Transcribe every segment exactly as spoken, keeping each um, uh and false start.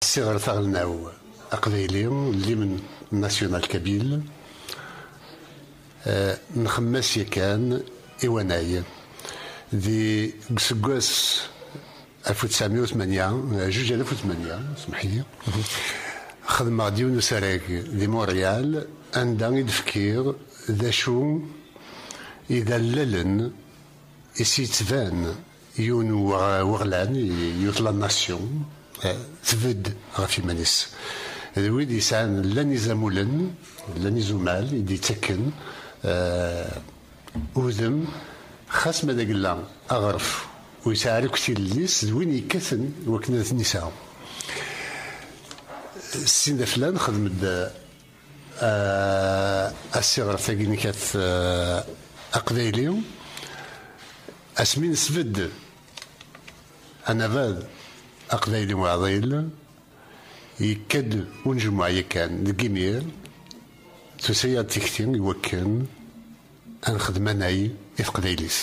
Ssiɣret aɣelnaw aqbayli, l'hymne national kabyle, eh, nxemmem-as yakan i wanay. Di, deg useggas alef u tesɛemya u tmanya, eh, juj alaf u tmanya, semḥ-iyi, xedmeɣ-d yiwen usarag di Montréal, anda i d-fkiɣ d acu i d allalen i s-yettban yiwen weɣ-, weɣlan, yiwet la nation, eh, tbedd ɣef yiman-is. D wid yesɛan, llan izamulen, llan izumal i d-yettakken, eh, udem, xas ma d agella aɣref ur yesɛi ara akk tilelli-s, d win yekkaten wakken ad ten-yesɛu. Sin d aflan, xedm-d ah, asiɣret-agi-nnek at, ah, aqbayli, asmi nesbedd anabad aqbayli uɛḍil, yekka-d unejmuɛ yakan deg imir, tusa-yaɣ-d tikti i wakken ad nexdem anay i teqbaylit.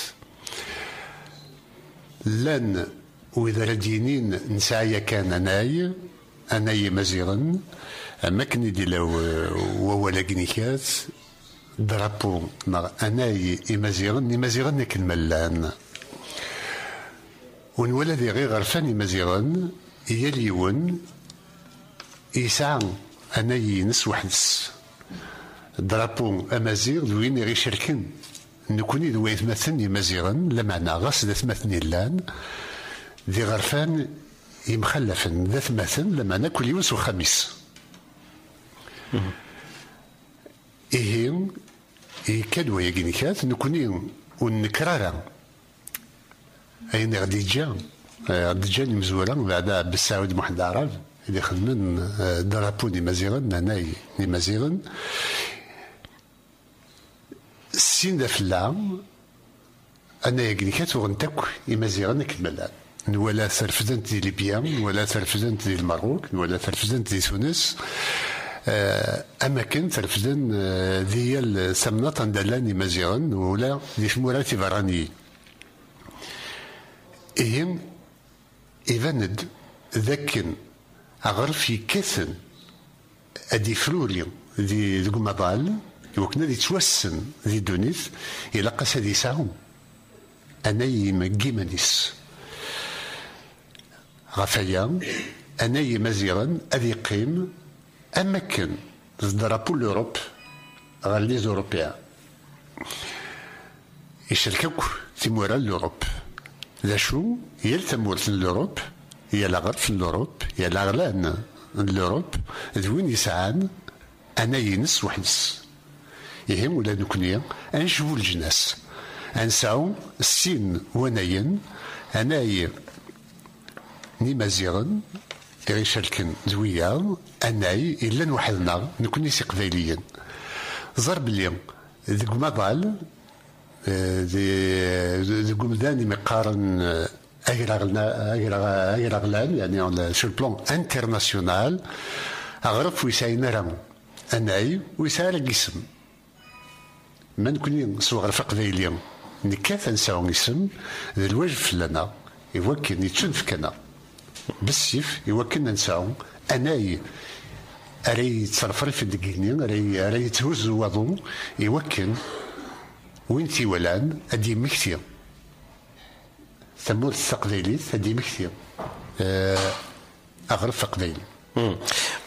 Llan wid ara d-yinin nesɛa yakan anay, anay imaziɣen, am akken i d-ila w-, wawal-agi nikat, drapeau neɣ anay imaziɣen, imaziɣen akken ma llan. Ur nwala diɣ iɣerfan imaziɣen, yal yiwen yesɛa anay-ines weḥd-s. Drapeau amaziɣ d win i ɣ-icerken. Nekkni d waytmaten imaziɣen, lameɛna ɣas d atmaten i llan, d iɣerfan yemxallafen, d atmaten, lameɛna kul yiwen s uxxam-is. Ihi, yekka-d wayagi nikat, nekkni ur nekker ara. Ayen i ɣ-d-yeǧǧa, eh, ɣ-d-ǧǧan imezwura, beɛda Ɛebas Saɛud Muḥend Aɛrab, i d-ixedmen, eh, drapeau n Imaziɣen, anay n Imaziɣen. Sin d afella, anay-agi nikat uɣen-t akk Imaziɣen akken ma llan. Nwala-t refden-t di Libya, nwala-t refden-t di Lmerruk, nwala-t refden-t di Tunes, eh, am akken t-refden, eh, di yal tamnaḍt anda llan Imaziɣen, ula di tmura tiberraniyin. Ihi, iban-d d akken aɣref yekkaten ad ifruri di, deg umaḍal, iwakken ad yettwassen di ddunit, ilaq-as ad yesɛu anay n yiman-is. Ɣef waya, anay imaziɣen ad yeqqim am akken d drapeau n l'Europe ɣer les Européens. Icerk akk timura n l'Europe. D acu, yal tamurt n l'Europe, yal aɣref n l'Europe, yal aɣlan n l'Europe, d win yesɛan anay-ines weḥd-s. Ihi, ula d nekkni, ad necbu leǧnas. Ad nesɛu sin wanayen, anay n Imaziɣen i ɣ-icerken d wiyaḍ, anay yellan weḥd-neɣ, nekkni s Iqbayliyen. Ẓer belli deg umaḍal, eh, di-, deg umdan i mi qqaren, eh, agraɣla-, agraɣ-, agraɣlan, yani, sur le plan international, aɣref ur yesɛin ara anay, ur yesɛi ara deg isem. Ma nekkni s uɣref aqbayli nekkat ad nesɛu isem, d lwajeb fell-aneɣ, iwakken yettunefk-aneɣ bessif, iwakken ad nesɛu anay ara yettreferrifen deg igenni, ara y-, ara yetthuzzu waḍu, iwakken win t-iwalan ad d-yemmekti tamurt taqbaylit, ad d-yemmekti, eh, aɣref aqbayli. Hmm.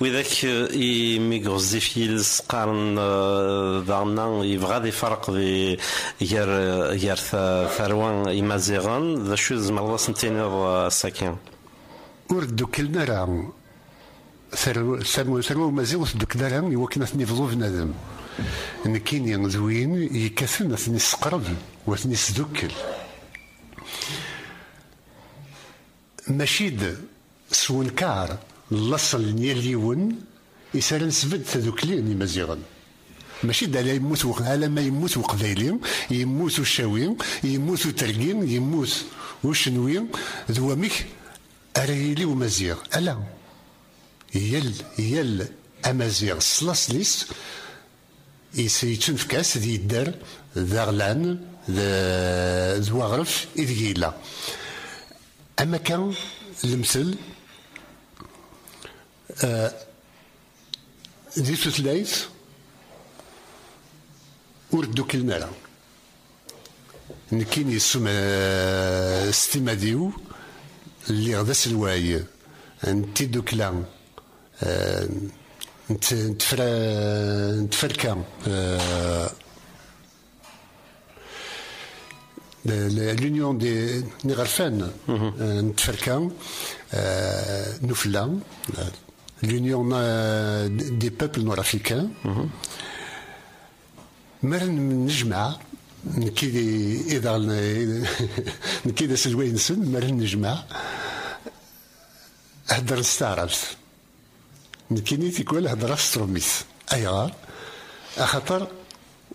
Widak, eh, imi ɣezzif yiles qqaren, eh, daɣen yebɣa ad ifarq di, gar, gar ta-, tarwa imaziɣen, d acu i tzemreḍ ad sen-tiniḍ, eh, ass-agi? Ur ddukklen ara. Tarwa, tarwa, tarwa umaziɣ ur tdukkel ara i wakken ad ten-ibḍu bnadem. Nekkini d win yekkaten ad ten-isseqreb u ad ten-isdukkel. Mačči d s wenkaṛ n laṣel n yal yiwen i s ara nesbedd tadukli n Imaziɣen. Mačči d ala yemmut weq-, ala ma yemmut Uqbayli, yemmut Ucawi, yemmut Utergi, yemmut Ucenwi, d wamek ara yili Umaziɣ. Ala. Yal, yal Amaziɣ s laṣel-is yettunefk-as ad yedder d aɣlan d, d waɣref ideg yella. Am akka, lemtel, Eh, di tutlayt ur dduklen ara. Nekkini s, eh, s timad-iw, lliɣ d aselway n tiddukla, eh, n t-, n tefra-, n tferka, eh, l-, l-, l'Union des, n iɣerfan, eh, n tferka, eh, n ufella, eh, l'Union, eh, des peuples nord-africains. Mi ara n-, nejmeɛ, nekki d i-, idaɣen, nekki d aselway-nsen, mi ara nejmeɛ, heddren s taɛrabt. Nekkini tikwal heddreɣ s trumit. Ayɣer? Axaṭer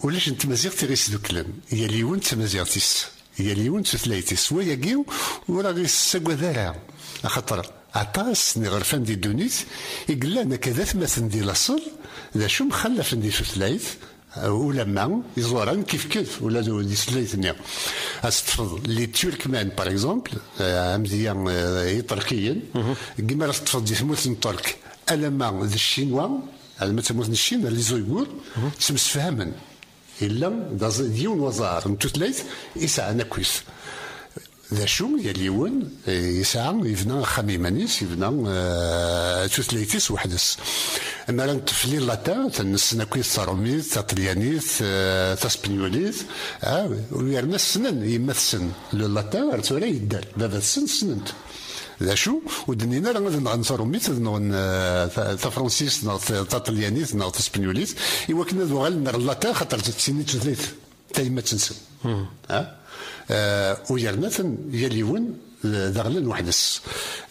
ulac n tmaziɣt i ɣ-isduklen. Yal yiwen d tmaziɣt-is. Yal yiwen d tutlayt-is. Wayagi ur aɣ-issagad ara. Axaṭer aṭas n iɣerfan di ddunit i yellan akka d atmaten di laṣel, d acu mxallafen di tutlayt, ulamma iẓuran kifkif, ula d, di tutlayt-nni. Ad teṭṭfeḍ les Turkmen, par exemple, eh, amedya, eh, iṭerkiyen, deg mi ara teṭṭfeḍ di tmurt n Ṭerk, alamma d Ccinwa, alamma d tamurt n Ccin, les Uyghurs, ttemsefhamen. Yella d aẓ-, d yiwen waẓar n tutlayt i sɛan akkit. D acu, yal yiwen, eh, yesɛa, yebna axxam iman-is, yebna, eh, tutlayt-is weḥd-s. Mi ara neṭṭef les latins, nessen akkit tarumit, taṭelyanit, eh, taspenyulit, ah, u yerna ssnen, yemma tessen le latin, ar tura yedder, baba tessen, ssnen-t. D acu? Ur d-nnin ara ad nɣen tarumit, ad nɣen, eh, ta-, tafransist, neɣ t-, taṭelyanit, neɣ taspenyulit, i wakken ad uɣalen ar latin, xaṭer d tin i d tutlayt tayemmat-nsen. Ha? Eh, u yerna-ten yal yiwen, eh, d aɣlan weḥd-s.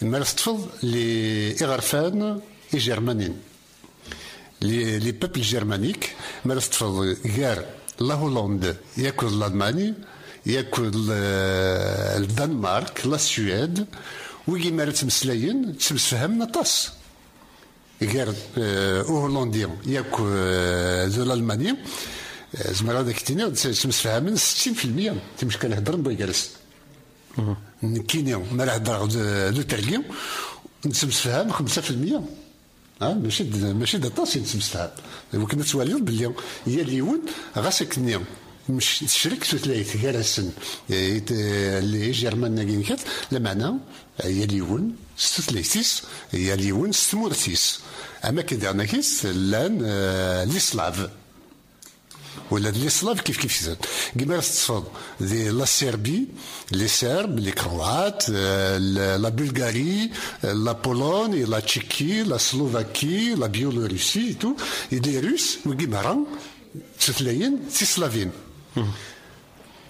Mi ara teṭṭfeḍ les, iɣerfan ijermanin, les, les peuples germaniques, mi ara teṭṭfeḍ gar la Hollande yakk d l'Allemagne, yakk d le, le Danemark, la Suède, wigi mi ara ttmeslayen, ttemsefhamen aṭas. Gar, eh, Uhullandi yakk, eh, d l'Allemagne, eh, zemreɣ ad ak-tiniɣ, tt-, ttemsefhamen settin fi lmeyya, timecka la heddren wway gar-asen. Nekkini, mi ara heddreɣ d, d utergi, nettemsefham xemsa fi lmeyya. Ah, mačči d, mačči d aṭas i nettemsefham. Iwakken ad twaliḍ belli yal yiwen, ɣas akkenni, mec-, tecrek tutlayt gar-asen, eh, i t-, eh, ijermanen-agi n kat, lameɛna, eh, yal yiwen s tutlayt-is, yal yiwen s tmurt-is. Am akken daɣen akit llan, eh, les Slaves. Ula d les Slaves kif kif-iten. Deg mi ara teṭṭfeḍ di la Serbie, les Serbes, les Croates, eh, la, la Bulgarie, eh, la Pologne, la Tchéquie, la Slovaquie, la Biélorussie et tout, et les Russes, wigi merra d tutlayin tislavin.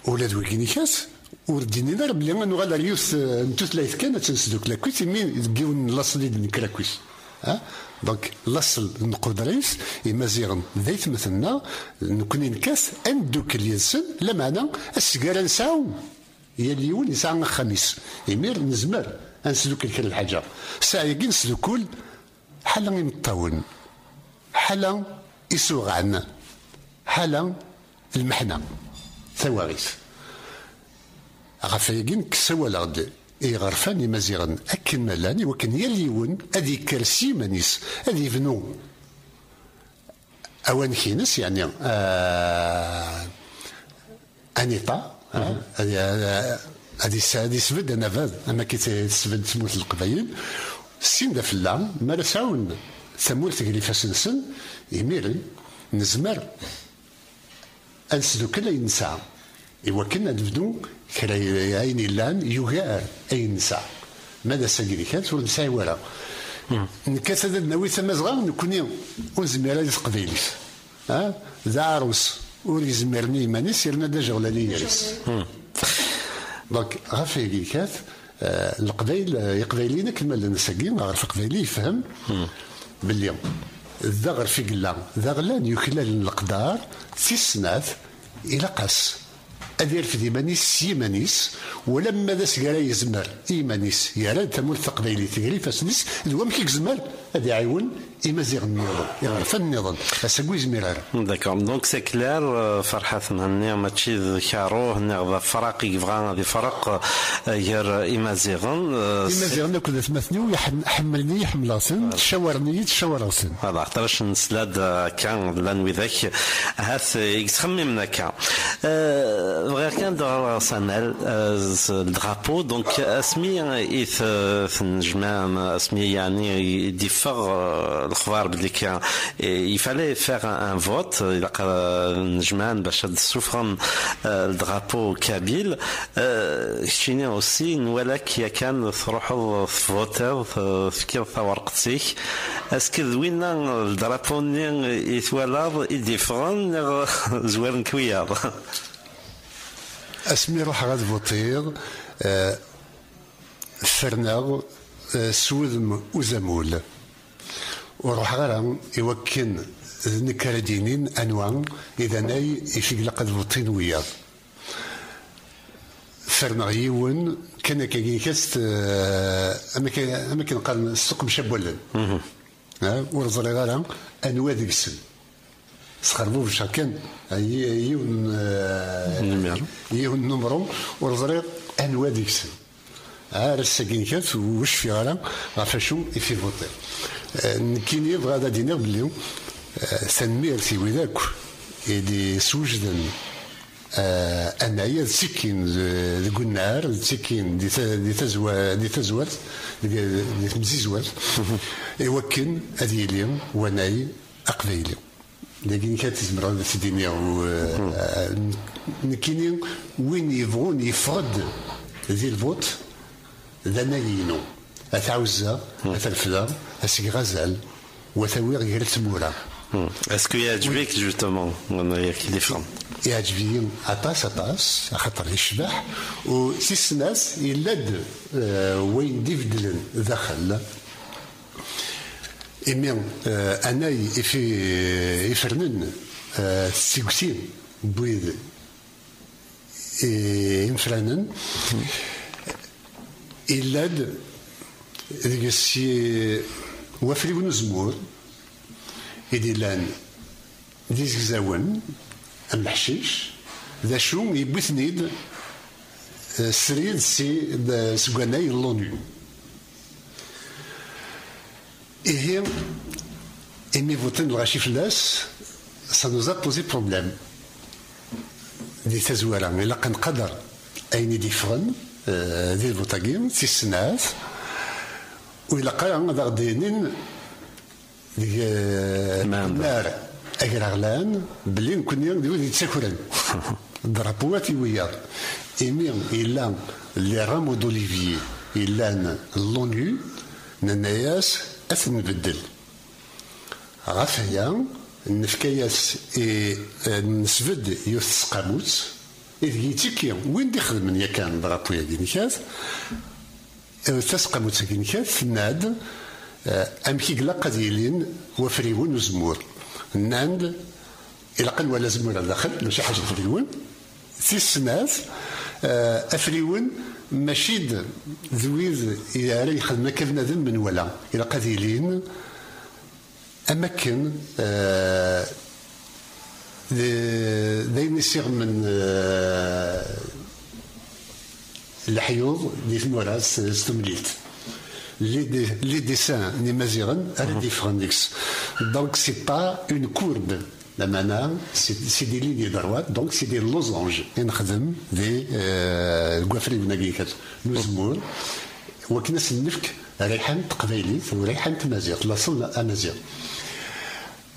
Ula d wigi n kat, ur d-inin ara belli ad nuɣal ar yiwet, eh, n tutlayt kan, ad tt-nesdukkel akkit, imi deg yiwen n laṣel i d-nekker akkit. Ha? Donc, laṣel n qudra-is, Imaziɣen d aytmaten-nneɣ, nekkni nekkat ad neddukel yid-sen, lameɛna asgar ad nesɛu, yal yiwen yesɛa axxam-is. Imir nezmer ad nesdukkel kra n lḥaǧa. Ssaɛa-agi nesdukkel ḥala imeṭṭawen, ḥala isuɣan, ḥala lmeḥna, tawaɣit. Ɣef wayagi nekk ssawaleɣ-d i iɣerfan imaziɣen akken ma llan, i wakken yal yiwen ad yekker s yiman-is, ad yebnu awanek-ines, yeɛni, ah, un État, ah, ad, ad, ad is-, ad isbedd anabad, am akka i t-, tesbedd tmurt n Leqbayel, sin d afella, mi ara sɛun tamurt gar ifassen-nsen, imiren nezmer ad nesdukkel ayen nesɛa, i wakken ad nebdu kra, ayen yellan yugar ayen nesɛa. Ma d ass-agi di kat ur nesɛi wara. Nekkat ad d-nawi tamazɣa, nekkni ur nezmir ara i teqbaylit. Ha? D aɛrus ur yezmiren i yiman-is, yerna d ajeɣlal i yiri-s. Donc, ɣef wayagi kat, eh, Leqbayel, eh, Iqbayliyen akken ma llan ass-agi, aɣref aqbayli yefhem belli d aɣref i yella d aɣlan yuklalen leqder, tis snat, ilaq-as ad irfed iman-is s yiman-is, walamma d asgar ara yezmer i yiman-is, yerra-d tamurt taqbaylit gar ifassen-is, d wamek i yezmer ad iɛiwen imaziɣen nniḍen, iɣerfan nniḍen. Ass-agi ur yezmir ara. D'accord. Donc c'est clair, euh, Ferḥat Mhenni mačči d karuh neɣ d afraq i yebɣa ad ifreq, euh, gar imaziɣen. Euh, imaziɣen akked atmaten-iw ḥemmlen-iyi, ḥemmleɣ-ten, ttcawaren-iyi, ttcawareɣ-ten. Voilà, ḥaṭer nesla-d, euh, akka llan widak ahat i yettxemmimen akka. Euh, bɣiɣ kan ad ɣreɣ s amal, euh, s le drapeau, donc asmi i t-, tennejmaɛem, asmi yeɛni i d-iffeɣ, euh, lexbar belli kan, eh, il fallait faire un, un vote, ilaq, euh, ad nnejmaɛen bac ad d-ssufɣen, euh, le drapeau kabyle. Euh, keččini aussi, nwala-k yakan truḥeḍ tvotiḍ, euh, tefkiḍ tawerqet-ik. Est-ce que d winna le drapeau-nni i twalaḍ i d-iffɣen, neɣ zwaren-k wiyaḍ? Asmi ruḥeɣ ad votiɣ, eh, ferneɣ, eh, s wudem uzamul. Ur ruḥeɣ ara i wakken d nekk ara d-yinin anwa i d anay i t-ilaq ad votin wiyaḍ. Ferneɣ yiwen kan akka, eh, am akken, am akken qqaren, ssuq mcabwalen. Eh, ur ẓriɣ ara anwa deg-sen. Sxerbubec kan, y-, yiwen, eh, yiwen n numru, ur ẓriɣ anwa deg-sen. Ar ass-agi nekkat, ur cfiɣ ara ɣef acu i t-ivuṭi. Eh, nekkini bɣiɣ ad d-iniɣ belli, eh, tanemmirt i wid akk i d-iswejden, eh, anay ad ttikkin d-, deg unnar, ad ttikkin di ta-, di tazwa-, di tazwart, deg, di temzizwert, i wakken ad yili wanay aqbayli. Dagi nekk ad tzemreḍ ad t-id-iniɣ, eh, nekkini win yebɣun yeffeɣ-d di lvut d anay-inu. Ad t-ɛawzeɣ, ad t-refdeɣ, ad s-geɣ azal, u ad t-awiɣ gar tmura. Est-ce que yeɛǧeb-ik, justement, wanay-agi i d-iffɣen? Yeɛǧeb-iyi aṭas, aṭas, axaṭer yecbeḥ, u tis snat yella-d, eh, wayen d-ibeddlen daxel. Imi, eh, anay ifi-, ifernen, eh, s tigsi n wid i-, imefranen, illa-d deg-s i-, wafriwen uzemmur i d-illan d izegzawen am leḥcic, d acu yewwi-ten-id, eh, srid si, d-, seg wanay n l'onu. Ihi, imi votin lɣaci fell-as, ça nous a posé problème. Di tazwara, ilaq ad nqader ayen i d-iffɣen, eh, di lvut-agi, tis snat, u ilaq ara ad aɣ-d-inin deg, eh, nar agraɣlan, belli nekkni d wid yettakren. Drapeau-at i wiyaḍ. Imi yella les rameaux d'olivier yellan l'onu, nenna-yas ad t-nbeddel. Ɣef aya, nefka-yas i, eh, nesbedd yiwet tseqqamut, ideg yettekki win d-ixedmen yakan drapeau-agi nekkat. Eh, taseqqamut-agi nekkat tenna-d, eh, amek i ilaq ad yilin wafriwen uzemmur. Nnan-d, ilaq ad nwali azemmur ar daxel, mačči ḥaǧa afriwen. Tis snat, eh, afriwen mačči d, d wid i ara ixedmen akka bnadem menwala. Ilaq ad ilin am akken, eh, d, d ayen i siɣmen, eh, leḥyuḍ di tmura s, s tumlilt. Les de-, les dessins n Imaziɣen ara d-iffɣen deg-s. Donc, c'est pas une courbe. Lameɛna, c'est, c'est des lignes droites, donc c'est des losanges i nexdem di, eh, deg wafriwen-agi n uzemmur, wakken ad sen-nefk rriḥa n teqbaylit u rriḥa n tmaziɣt, laṣel amaziɣ.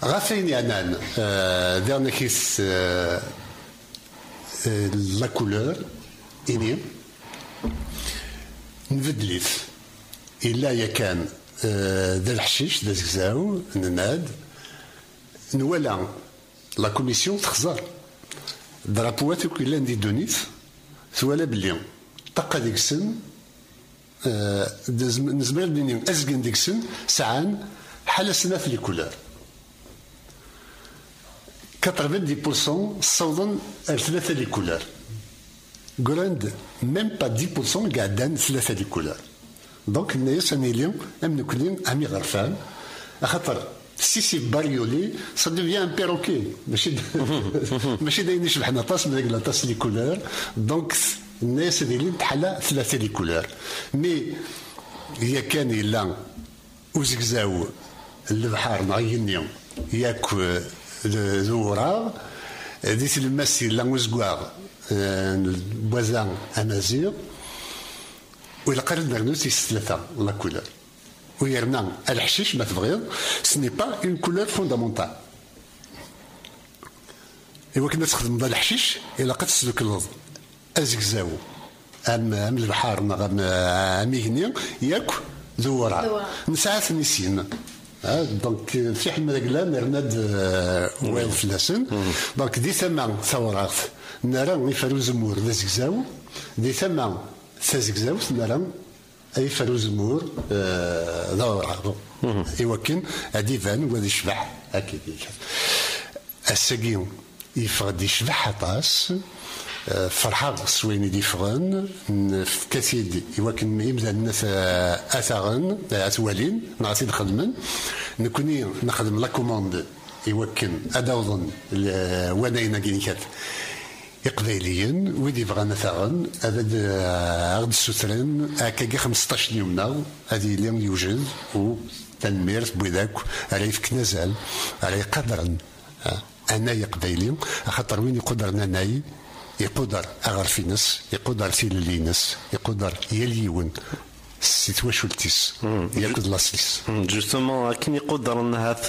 Ɣef ayen yeɛnan, eh, daɣen akis, eh, eh, la couleur, ini, nbeddel-it. Illa yakan, eh, d leḥcic, d azegzaw, nenna-d, nwala la commission texẓer. Drapeau-at akk yellan di ddunit, twala belli ṭṭaqa deg-sen, eh, d-, nezmer ad d-nini azgen deg-sen sɛan ḥala snat les couleurs. Quatre-vingt-dix pour cent ssawḍen ar tlata les couleurs. Ggran-d même pas dix pour cent i iɛeddan tlata les couleurs. Donc, nenna-yas ad nili am nekkni, am iɣerfan, Axaṭer, si c'est bariolé, ça devient un perroquet. Mačči d, mačči d ayen icebḥen aṭas, mais il a aṭas les couleurs. Donc, tenna-yas ad ilint ḥala tlata les couleurs. Mais yakan yella uzegzaw n lebḥer neɣ igenni yakk d, d uwraɣ. Di tlemmast yella uzeggaɣ, eh, n waza amaziɣ. U ilaq ara d-nernu si tlata la couleur. U yerna aleḥcic, ma tebɣiḍ, ce n'est pas une couleur fondamentale. Iwakken ad txedmeḍ aleḥcic, ilaq ad tesdukleḍ azegzaw am, am lebḥer neɣ am, am igenni, yakk d uwraɣ. D uwraɣ. Nesɛa-ten i sin. Ah, donc, euh, fiḥel ma d agla, nerna-d, euh, wayeḍ fell-asen. Donc, di tama tawraɣt, nara ifer uzemmur d azegzaw, di tama tazegzawt, nara ifer uzemmur, euh, d awraɣ. Iwakken ad iban wa d icbeḥ akka. Ass-agi yeffeɣ-d yecbeḥ aṭas. Eh, ferḥeɣ s wayen i d-yeffɣen. Nefka-t-id i wakken imdanen ad t-, ad t-aɣen, ad t-walin, neɣ ad t-id-xedmen. Nekkni nexdem la commande i wakken ad awḍen l-, wanayen-agi n kat Iqbayliyen, wid yebɣan ad t-aɣen, ad, ad, eh, aɣ-d-ssutren, akkagi xmesṭac n yumnaɣ, ad yili yewjed, u tanemmirt n wid akk ara yefken azal, ara iqadren, eh, anay aqbayli, axaṭer win iqudren anay, iquder aɣref-ines, iquder tilelli-ines, iquder yal yiwen si twacult-is, yakk d laṣel-is. Hmm, justement, akken iqudren ahat,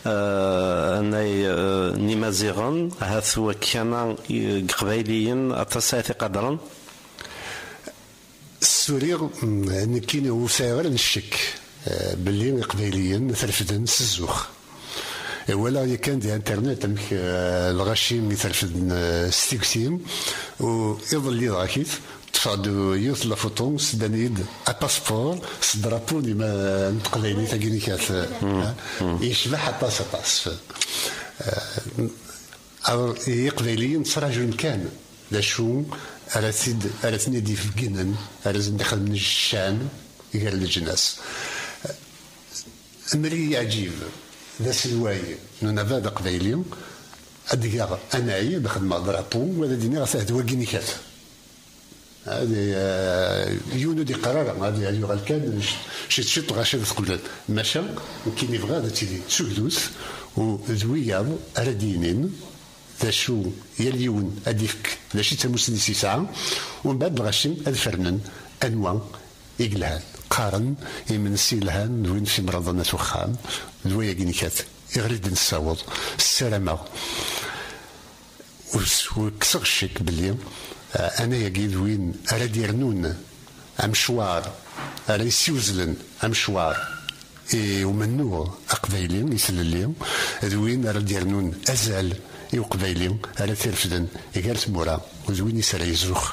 eh, anay, eh, n Imaziɣen, ahat wakkana, eh, deg Iqbayliyen, aṭas ara t-iqadren. Ssuriɣ, mm, nekkini ur sɛiɣ ara n ccek, eh, belli Iqbayliyen ad t-refden s zzux. Eh, walaɣ yakan di internet amek, eh, lɣaci i t-refden, eh, s tigsi, u iḍelli dɣa-k-it, ṭṭfeɣ-d yiwet n la photo, sdan-iyi-d apaspuṛ s drapeau n ima-, n teqbaylit-agi n kat, eh, yecbeḥ aṭas, aṭas. Eh, Alors, Iqbayliyen ttraǧun kan d acu ara t-id, ara ten-id-ifeggnen, ara sen-d-ixedmen ccan gar leǧnas. Mri yeɛǧib d aselway n unabad aqbayli, ad d-geɣ anay, ad xedmeɣ drapeau, u ad d-iniɣ ata d wagi n kat. Ad, eh, yiwen ur d-iqqar ara, ad, ad yuɣal kan ciṭ ciṭ ɣaci ad teqqel. Maca, nekkini bɣiɣ ad tili d tugdut, u d wiyaḍ ara d-yinin d acu yal yiwen ad d-ifk, d acu i d tamussni-s yesɛa, u mbeɛd lɣaci ad fernen anwa i yelhan. Qqaren imensi yelhan d win f imraḍen at uxxam, d wayagi n kat iɣer i d-nessaweḍ, ssarameɣ. Ur s-, ur kkseɣ ccek belli, eh, anay-agi d win ara d-yernun amecwar, ara yessiwezlen amecwar i umennuɣ aqbayli, i tlelli, d win ara d-yernun azal i uqbayli, ara t-irefden gar tmura, u d win i s ara yezux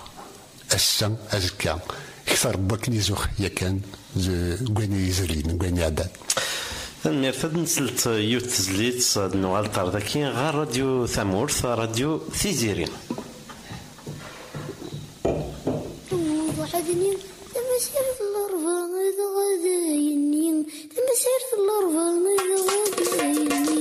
ass-a, azekka, kter n wakken izux yakan deg wayen yezrin, deg wayen iɛeddan. Tanemmirt. Ad nsel yiwet tezlit, ad nuɣal ɣer daki, ɣer Radio Tamurt, Radio Tiziri. Tewweḍ ḥadni, tamasirt n Larebɛa, dɣa d ayenni. Tamasirt n Larebɛa, dɣa d ayenni.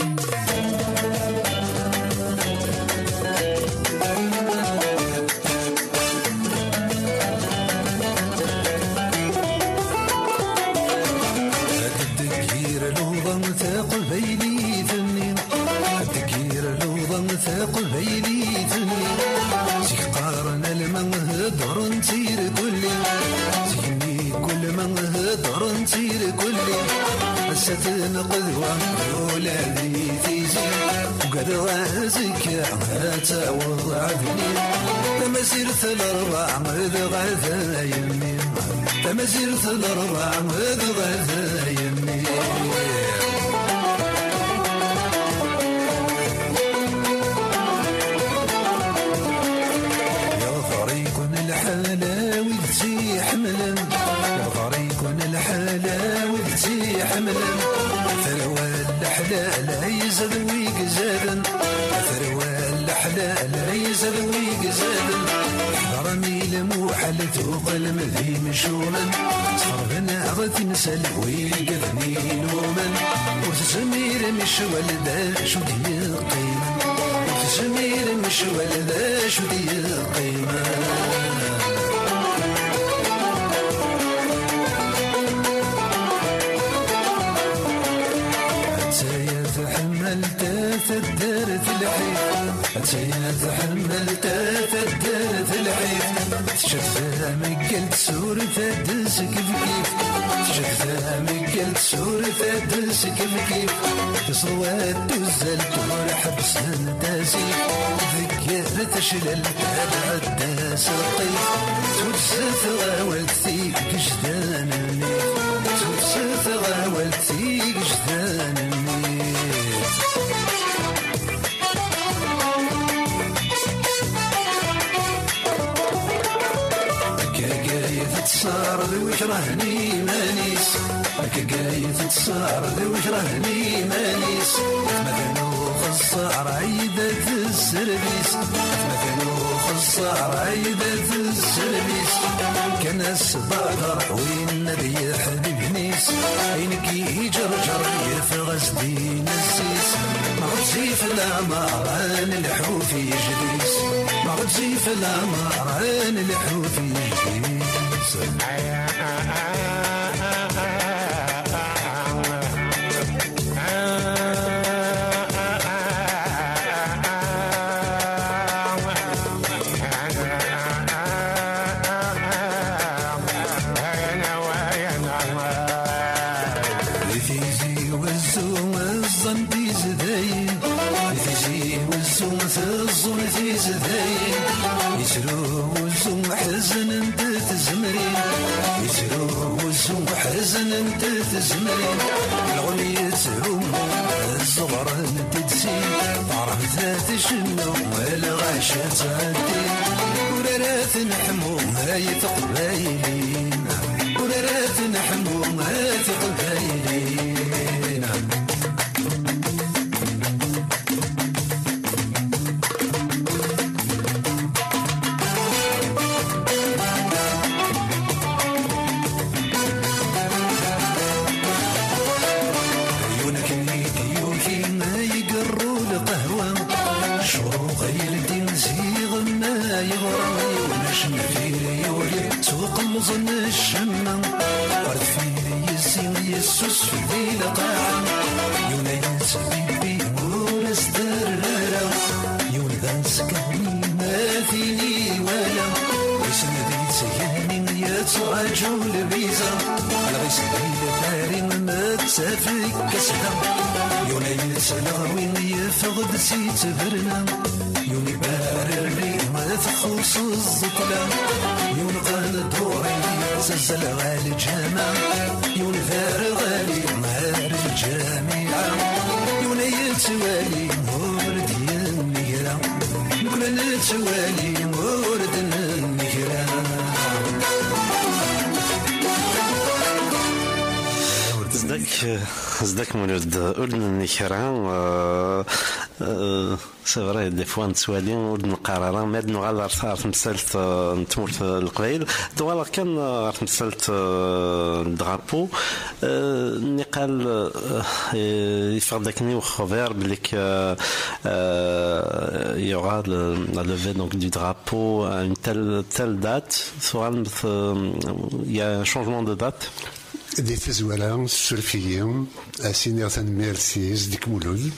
Ad d-teggir luḍa taqbaylit-nni, ad d-teggir luḍa taqbaylit-nni. Zik qqaren alma heddren tirkulli, zik-nni kul ma heddren tirkulli. Ass-a tenqedwa ula di tizi, ugadeɣ azekka ad taweḍ ɛedni. Tamazirt n Larebɛa dɣa d ayenni. Tamazirt n Larebɛa dɣa d ayenni. Yeḍfer-iken lḥal a wid tt-iḥemmlen. Yeḍfer-iken lḥal a wid tt-iḥemmlen. Terwa leḥlal ay zad wi izaden. Terwa leḥlal ay zad wi izaden. Ḥeḍrem i lmuḥal tuqlem d imculen. Ttxerben ɣer timsal wi igatni inumen. Ur Mecwal d acu d-yeqqimen. Ur tezmirem, mecwal d acu d-yeqqimen. Attaya tḥemmel taddart lḥif. Attaya tḥemmel taddart lḥif. Tečča-d tameggalt, suref-d seg bkif. Tečča-d tameggalt, suref-d seg bkif. Tiṣewwat tuzzal ur ḥebbsent asif. Deg yir teclal ad ɛeddas lṭif. Tuzzet ɣawalt tigejdan-nni. Tuzzet ɣawalt tigejdan-nni. Akka gayet tesɛer d wekrah n iman-is. Akka gayet tesɛer d wekrah n iman-is. Atmaten uxeṣṣar ɛidat sserbis. Atmaten uxeṣṣar ɛidat sserbis. Kan asbader win ad yeḥbibnis. Ayen k-iǧerǧer yeffeɣ-as-d inezzi-s. Ma ɣezzif lameṛ ad nelḥu f yejdi-s. Ma ɣezzif lameṛ ad nelḥu f yejdi-s. Di tizi wezzu ẓẓan tizdayin. Di tizi wezzu teẓẓun tizdayin. Yettru wezzu ḥeznen tezemrin. Yettru wezzu ḥeznen tezemrin. Lɣel yetthumu ẓẓuɣren tidsi. Taṛebta tcennu lɣaci ttɛeddi. Ur ara tneḥmu ay teqbayli. Ur ara tneḥmu ay teqbayli. Yiwen akken i d-yuki ay igerru lqahwa. Cruq ay ldin ziɣen ay ɣran yiwen acenfir yuli. Ttwaqelzen ccemma. Ɣer deffir yessi yessusef di lqaɛa. Yiwen ay yettbibbi ur as-derrer ara. Yiwen d ansekni ma tin iwala. Wissen di ttgani yettṛaǧu lbiza. Lɣis di lbari ma ttafek asda. Yiwen ay yettleɣwi yeffeɣ-d si tberna. Yiwen ibarri ma txuṣ ẓẓeṭla. Yiwen qan dduri yettazzal ɣer lǧama. Yiwen d arɣali ar lǧamiɛa. Yiwen ay yettwali ur d-yenni kra. Nekni nettwali ur d-nenni kra. Zdak, Zdak Mulud, ur d-nenni kra. Euh, euh, c'est vrai, des fois nettwali ur d-neqqar ara, ma ad nuɣal ɣer, ɣer temsalt, euh, n tmurt, euh, n Leqbayel. Ad uɣaleɣ kan, euh, ɣer temsalt, euh, n drapeau. Euh, niqal, euh, euh, yeffeɣ-d akken i uxbiṛ belli k-, euh, euh, il y aura le, la levée donc du drapeau à une telle, telle date. Tuɣalemt, euh, il y a un changement de date. Di tazwara, ssuref-iyi, ad s-iniɣ tanemmirt i Zedek Mulud.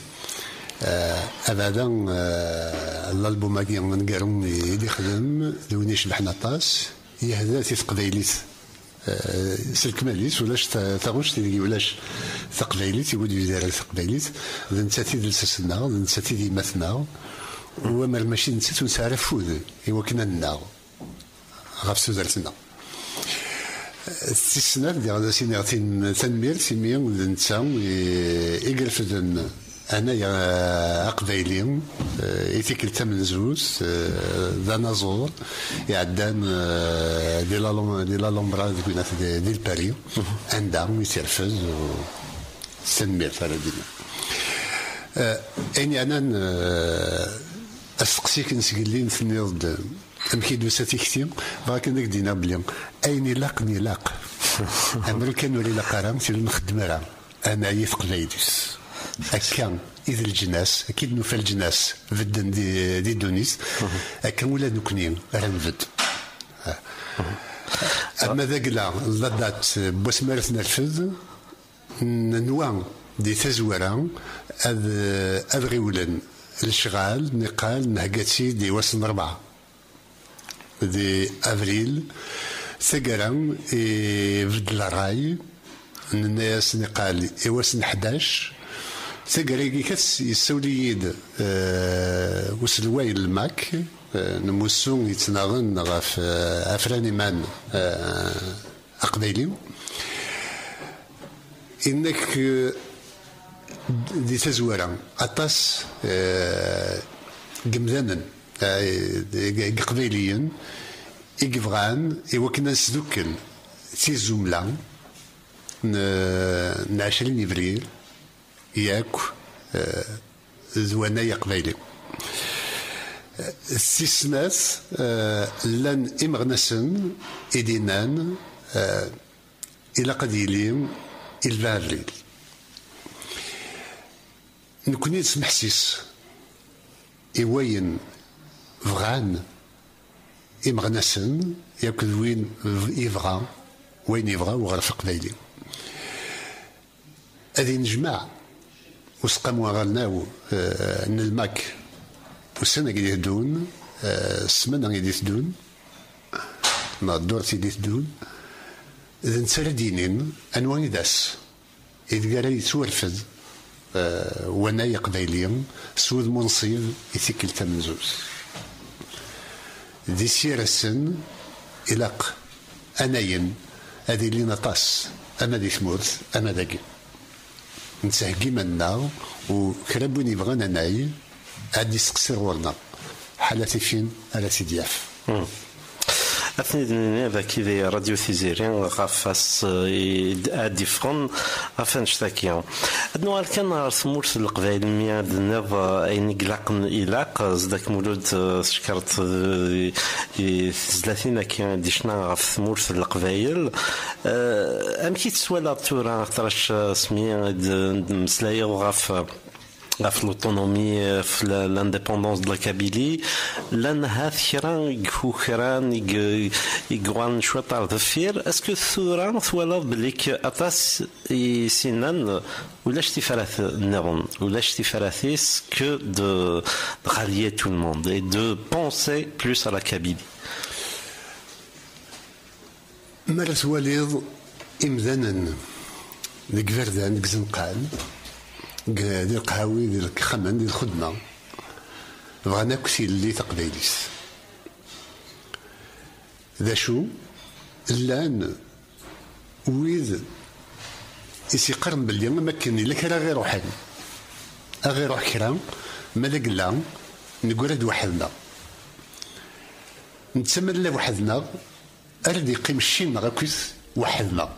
Eh, abeɛda, eh, lalbum-agi aneggaru i d-ixdem, d win icebḥen aṭas, yehda-t i teqbaylit. Eh, s lekmal-is, ulac ta-, taɣect ideg ulac taqbaylit, iwid yudar taqbaylit, d nettat i d lsas-nneɣ, d nettat i d yemma-tneɣ, u amer mačči d nettat ur nesɛi ara afud i wakken ad nennaɣ ɣef tudert-nneɣ. Tis snat, diɣ ad as-iniɣ tin-, tanemmirt imi d netta i, i irefden anagar, eh, aqbayli, eh, i tikkelt tamenzut, eh, d anaẓur iɛeddan, eh, di la Lom-, di la Lombra deg winat di, di Lpari, anda i tt-irfed, u s tanemmirt ara d-iniɣ. Eh, ayen yeɛnan, eh, asteqsi-k n sgelli n tenniḍ-d, amek i d-tusa tikti? Bɣa kan ad k-d-iniɣ belli ayen ilaqen ilaq. Amer kan ur ilaq ara, tili nxeddem ara. Ad neɛyi teqbaylit. Akka i d leǧnas, akka i d-nufa leǧnas bedden di, di ddunit, akka ula d nekkni ara nbedd. Ama d agla, la date n wasmi ara t-nerfed, nenwa di tazwara ad, ad ɣiwlen lecɣal, niqal nhegga-tt-id i wass n rebɛa. Di avril, taggara ibeddel ṛṛay, nenna-yas niqal i wass n ḥdac. Taggara-agi kan yessawel-iyi-d, eh, uselway n lmak, eh, n umussu yettnaɣen ɣef, eh, afran iman, eh, aqbayli. Inna-k, eh, di tazwara, aṭas, eh, n yemdanen, eh, n Iqbayliyen i yebɣan i wakken ad nesdukkel tizumla n, n ɛecrin Yebrir yakk, eh, d wanay aqbayli. Tis snat, eh, llan imeɣnasen i d-innan, eh, ilaq ad yili i lbeɛd abrid. Nekkni nesmeḥsis i wayen bɣan imeɣnasen yakk d win yebɣa, wayen yebɣa uɣref aqbayli. Ad yennejmaɛ useqqamu aɣelnaw, eh, n lmak ussan-agi d-iteddun, eh, ssmana i d-iteddun, neɣ ddurt i d-iteddun, d netta ara d-yinin anwa i d ass ideg ara yettwarfed, eh, wanay aqbayli s wudem unṣib i tikkelt tamenzut. Di sir assen, ilaq anayen ad ilin aṭas, ama di tmurt, ama dagi. Nettheggi iman-nneɣ, u kra n win yebɣan anay, ad d-isteqsi ɣur-neɣ. Ḥala tifin ara t-id-yaf. Hmm. Ad ten-id-nini dagi di Radio Tiziri ɣef wass, eh, i d-, ad d-iffɣen ɣef annect-agi. Ad nuɣal kan ɣer tmurt n Leqbayel, mi ad d-tenniḍ, eh, ayen i ilaqen ilaq, eh, Zeddak Mulud, eh, tcekreḍ, eh, i, i tezlatin-agi i d-icna ɣef tmurt n Leqbayel. Eh, amek i tettwalaḍ tura, axaṭer, eh, asmi i d-, d-mmeslayeɣ ɣef, eh, ɣef l'autonomie, ɣef la, l'indépendance de la Kabylie, llan hat kra i ikukran, i i yuɣalen cwiṭ ar deffir. Est-ce que tura twalaḍ belli aṭas i s-innan ulac tifrat nniḍen, ulac tifrat-is que de, de rallier tout le monde et de penser plus à la Kabylie? Mi ara twaliḍ imdanen deg iberdan, deg izenqan, deg, di leqhawi, di lexxamen, di lxedma, bɣan akk tilelli taqbaylit. D acu? Llan wid i s-yeqqaren belli am akken yella kra ɣ-iruḥen, a ɣ-iruḥ kra, ma d agella, neggra-d weḥd-neɣ. Netta ma nella weḥd-neɣ, ara d-yeqqim cci-nneɣ akkit weḥd-neɣ.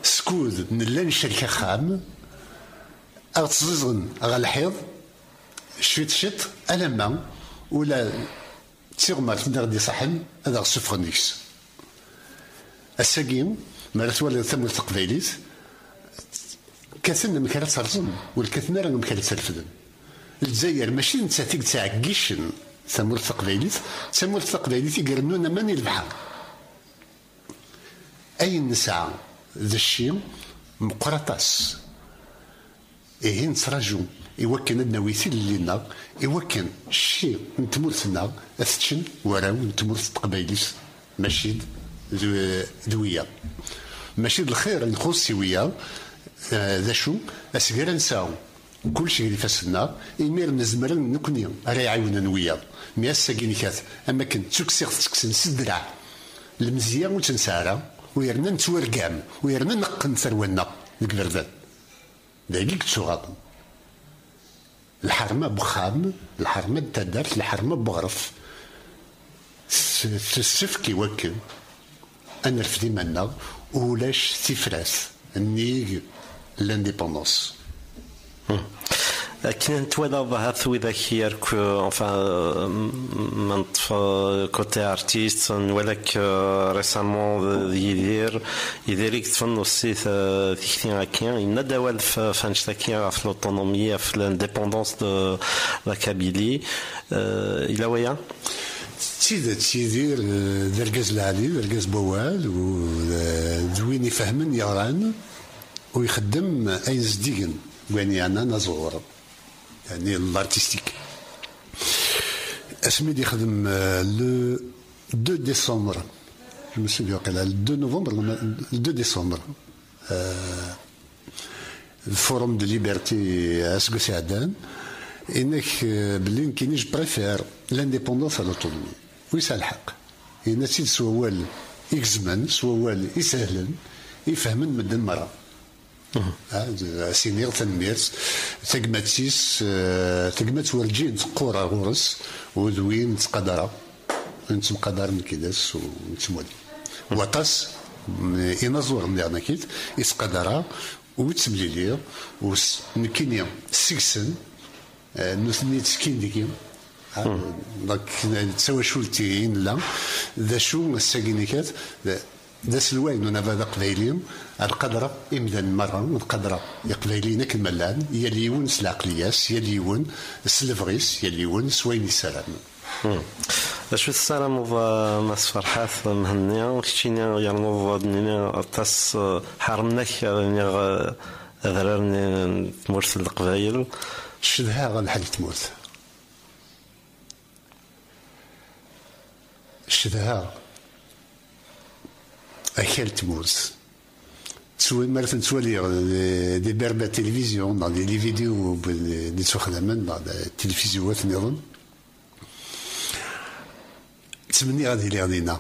Skud nella ncerk axxam, a ɣ-ttẓiẓen ɣer lḥiḍ, ciṭ ciṭ, alamma ula d tiɣmert n aɣ-d-iṣaḥen ad aɣ-ssufɣen deg-s. Ass-agi, mi ara twaliḍ tamurt taqbaylit, kkaten amek ara tt-rẓen, ur kkaten ara amek ara tt-refden. Lezzayer mačči d nettat i yettɛeggicen tamurt taqbaylit, d tamurt taqbaylit i irennun aman i lebḥer. Ayen nesɛa d cci meqqer aṭas. Ihi nettraǧu i wakken ad nawi tilelli-nneɣ, i wakken cci n tmurt-nneɣ ad t-ččen warraw n tmurt n teqbaylit, mačči d, d, d wiyaḍ. Mačči d lxir i nxuṣṣ i wiyaḍ, eh, d acu, asgar ad nesɛu kullec deg ifassen-nneɣ, imir nezmer nekkni ara iɛiwnen wiyaḍ. Mi ass-agi nkat, am akken d tuksiɣt ttekksen s ddreɛ, lemzeyya ur tt-nesɛi ara, u yerna nettwargam, u yerna neqqen tarwa-nneɣ deg iberdan. D ayagi i yettuɣaḍen. Lḥerma n wexxam, lḥerma n taddart, lḥerma n weɣref. S-, tessefk i wakken ad nerfed iman-nneɣ, ulac tifrat nnig l'indépendance. Hmm. Akken twalaḍ ahat widak yark, euh, enfin, euh, m-, m-, ma neṭṭef, euh, côté artiste, nwala-k, euh, récemment d, d Yidir, Yidir i yeṭṭfen aussi, euh, tikti-agi, yenna-d awal f, f annect-agi ɣef l'autonomie, ɣef l'indépendance de la Kabylie. Euh, yella waya? D tidet, Yidir, euh, d argaz lɛali, d argaz n wawal, u d, d win ifehmen yeɣran, u ixeddem ayen zeddigen, wayen yeɛnan aẓɣur. Yeɛni l'artistique. Asmi d-ixdem, euh, le deux décembre, je me souviens, le deux novembre, le deux décembre, euh, le Forum de Liberté aseggas iɛeddan, yenna-k, euh, belli nekkini je préfère l'indépendance à l'autonomie. U yesɛa lḥeqq. Yenna-tt-id s wawal igezmen, s wawal isehlen, ifehmen medden merra. Ah, d-, as-iniɣ tanemmirt. Tagmat-is, eh, tagmat werǧin teqqur ar ɣur-s, u d win ttqadareɣ, nettemqadar nekk d-s u nettmwali. Waṭas, mm, inaẓuren diɣen akit, i ttqadareɣ, u ttemliliɣ, u s-, nekkini seg-sen, eh, nutni ttekkin deg-i. Ah, donc, d tawacult i nella. D acu, ass-agi nikat, d, d aselway n unabaḍ aqbayli, ad qadreɣ imdanen merra, ad qadreɣ iqbayliyen akken ma llan, yal yiwen s lɛeqliya-s, yal yiwen s lebɣi-s, yal yiwen s wayen yessaram. Hmm. D acu tessarameḍ, a Mass Ferḥat Mhenni, keččini yernuḍ ad nini aṭas, eh, ḥermen-ak, ad iniɣ, eh, adrar n, n tmurt n Leqbayel? Cedhaɣ lḥal n tmurt. Cedhaɣ akal n tmurt. Ttw-, mi ara ten-ttwaliɣ di, di berba tilivizyu, neɣ di les vidéos n, n ttwaxdamen, neɣ di tilivizyu wat nniḍen, ttmenniɣ ad iliɣ dinna.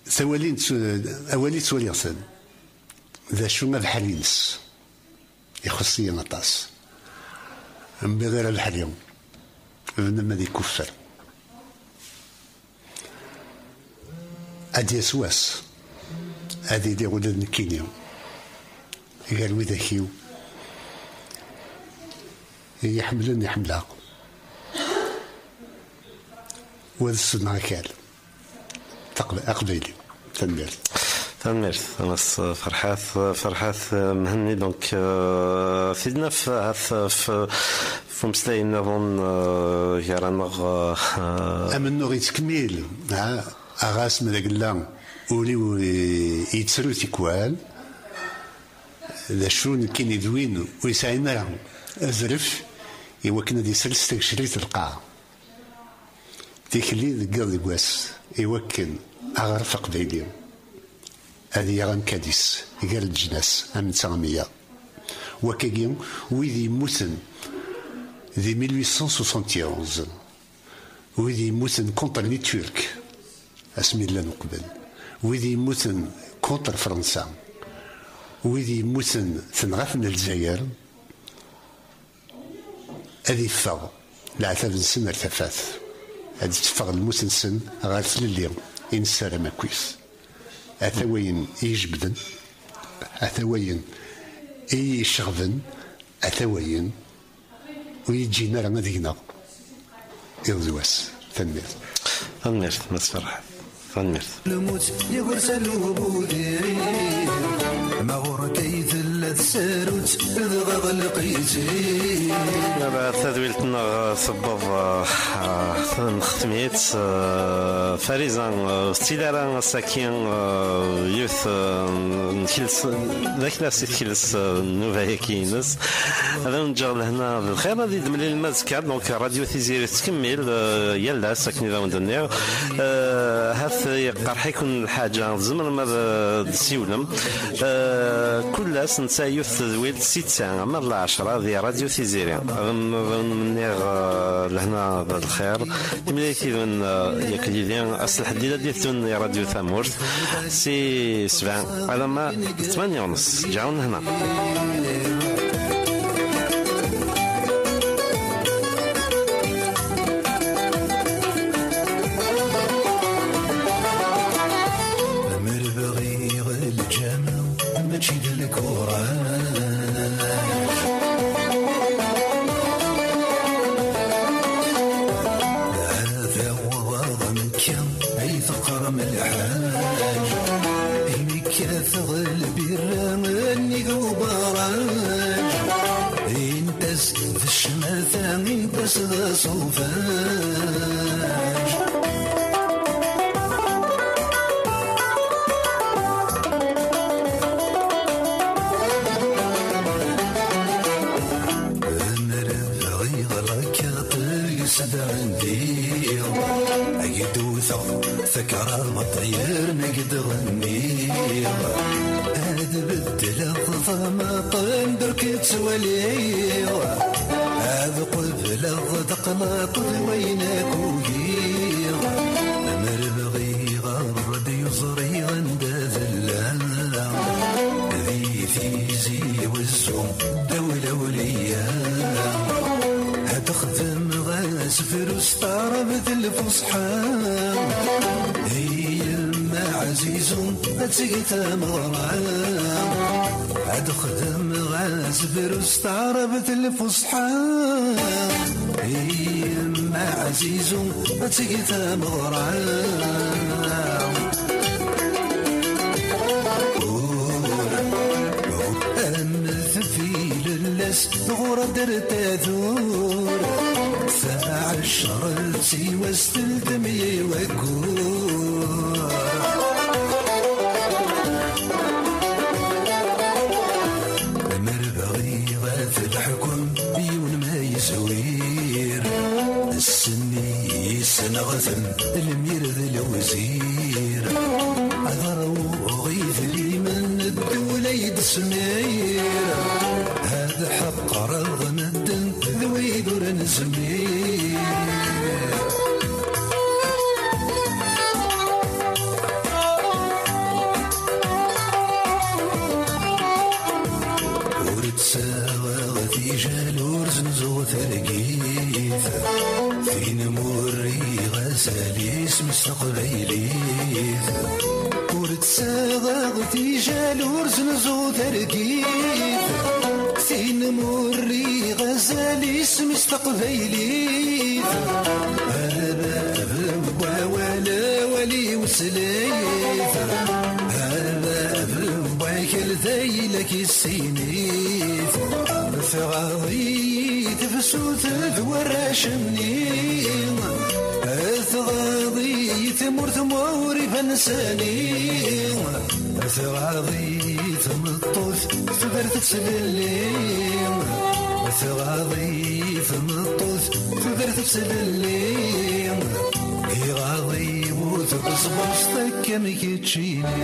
Tawalin tt-, awali ttwaliɣ-ten. D acu abeḥri-ines? Ixuṣṣ-iyi aṭas. Mbiḍ ara leḥli, bnadem ad ikuffer. Ad d-yas wass, ad iliɣ ula d nekkini gar widak-iw i yi-ḥemmlen, i ḥemmleɣ. U ad ssudneɣ akal. Taqb-, aqbayli. Tanemmirt. Tanemmirt, a Mass Ferḥat. Ferḥat, eh, Mhenni, donc, eh, tid naf, ahat, f, f umeslay nniḍen, eh, gar-aneɣ, eh, amennuɣ yettkemmil, ha, aɣas ma d agella, ul-iw i-, yettru tikwal, d acu nekkini d win ur yesɛin ara azref i wakken ad isels tagecrit n lqaɛa. Tikli deg yiḍ deg wass, i wakken aɣref aqbayli ad yaɣ amkan-is gar leǧnas am netta am wiyaḍ. Wakagi, wid yemmuten di mille huit cent soixante et onze, wid yemmuten contre les Turcs, asmi llan uqbel, wid yemmuten contre Fransa, wid yemmuten tenɣa-ten Lezzayer, ad iffeɣ leɛtab-nsen ar tafat, ad d-teffeɣ lmut-nsen ɣer tlelli i nessaram akkit. Ata wayen i yi-jebden, ata wayen i yi-iceɣben, ata wayen ur yi-ǧǧin ara ad gneɣ iḍ d wass. Tanemmirt. Tanemmirt, Mass Ferḥat. Tanemmirt. Lmut d igersan n ubudi. Ma ɣur-k ay tella tsarut, dɣa ɣleq-itt. Ala, tadwilt-nneɣ tewweḍ, ah, ah, nextem-itt, ah, Fariza, ah, ur tettili ara ass-agi, ah, yiwet, ah, n tkelsa, d aklas i tkelsa, ah, nnuba-agi-ines. Ad awen-ǧǧeɣ lehna d lxir, ad id-mlilem azekka. Donc, Radio Tiziri tettkemmil, euh, yal ass, akken i d awen-d-nniɣ. Euh, ahat iqerḥ-iken lḥaǧa, tzemrem ad, euh, d-tsiwlem. Euh, kul ass, netta yiwet tedwilt, si ttesɛa ama d lɛecṛa, di Radio Tiziri. Ad awen-, ad awen-menniɣ, euh, lehna d lxir. Timlilit yid-wen, euh, yak yid-i, ass n lḥedd i d ad d-iteddun i Radio Tamurt. Si sebɛa alamma d tmanya u nneṣ. Ǧǧiɣ-awen lehna. Amer bɣiɣ lǧama, mačči d lkuraǧ. D ccmata i ntas d aṣufan. Lemmer bɣiɣ lakaṭ yessedɛen diɣ, ad d-wteɣ takrabaṭ yerna ad d-ɣenniɣ. Ad beddleɣ tamaṭ n ddurt ttwaliɣ, ad qebleɣ d aqlaṭ d wayen akk ugiɣ. Mer bɣiɣ Ṛebbi uẓriɣ anda tella, di Tizi Wezzu, ddaw lawliya. Ad xedmeɣ asefru s taɛrabt lfuṣḥa, i yemma Ɛzizu ad teg tameɣra. Ad xedmeɣ asefru s taɛrabt lfuṣḥa, i yemma Ɛzizu ad teg tameɣra. Am tfilellas tɣur-d ar tadur, taɛecret i wass teldem i waggur. Mer bɣiɣ ad t-leḥkum yiwen ma yezwir, s-nni yessenɣten lmir d lewzir. Ad ṛwuɣ idrimen n ddewla i d-smir, ad ḥeqreɣ medden d wid ur nezmir. Ur ttaɣeɣ tijal, ur znuzuɣ targit, tin murriɣ azal isem s teqbaylit. Ur ttaɣeɣ tijal, ur znuzuɣ targit, tin murriɣ azal isem s teqbaylit. Ala bab n wawal, awal-iw slit. Ala bab n wakal, d ayla-k issin-it. Tɣaḍ-iyi tefsut d warrac-nni, tɣaḍ-iyi tmurt ma ur iban sani. Tɣaḍ-iyi tmeṭṭut, tudert teslelli. Tɣaḍ-iyi tmeṭṭut, tudert teslelli. Iɣaḍ-iyi bu tbesbust akken keččini.